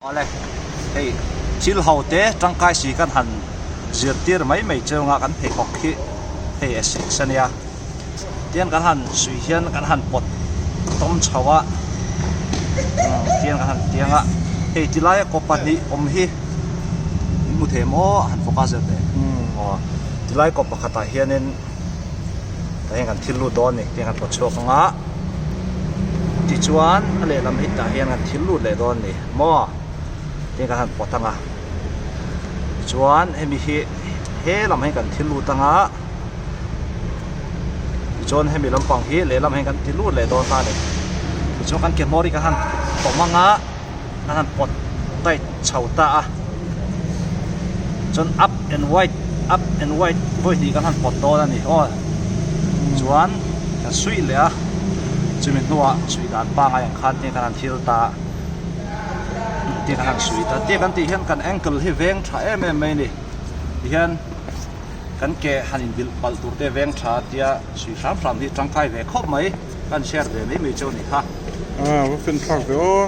Awle, hei thil ho te tangkai si kan han zirtir mai mai cheu nga kan pheikhawk hi hei Asics a nia tian kan han suih hian kan han pawt tawm chho a tian kan han tiang a hei ti laia kaw pahnih awm hi in hmu thei maw a han focus deuh teh aw ti lai kaw pakhatah hianin tah hian kan thil lut dawn a ni tiang kan pawt chhuak ang a tichuan a lehlam hi tah hian kan thil lut leh dawn a ni maw tiang kan han pawt ang a tichuan hemi hi he lam hi kan thil lut ang a tichuan hemi lampang hi lehlam hian kan ti lut leh dawn ta a ni tichuan kan ke hmawr hi kan han tawm ang a. an han pawt tight chho ta a chuan up and wide up and wide vawi hnih kan han pawt dawn a ni aw chuan kan suih leh a chumi hnuah suih dan pangai ang khan tiang kan han thil ta tiang kan han suih ta tiang kan tih hian kan ankle hi veng tha em em mai a ni tihian kan ke han inbilh palh tur te veng tha tia suih hram hram hi tangkai ve khawp mai. Kan share ve mai mai chu a ni kha. Ah, va fin thlak ve aw.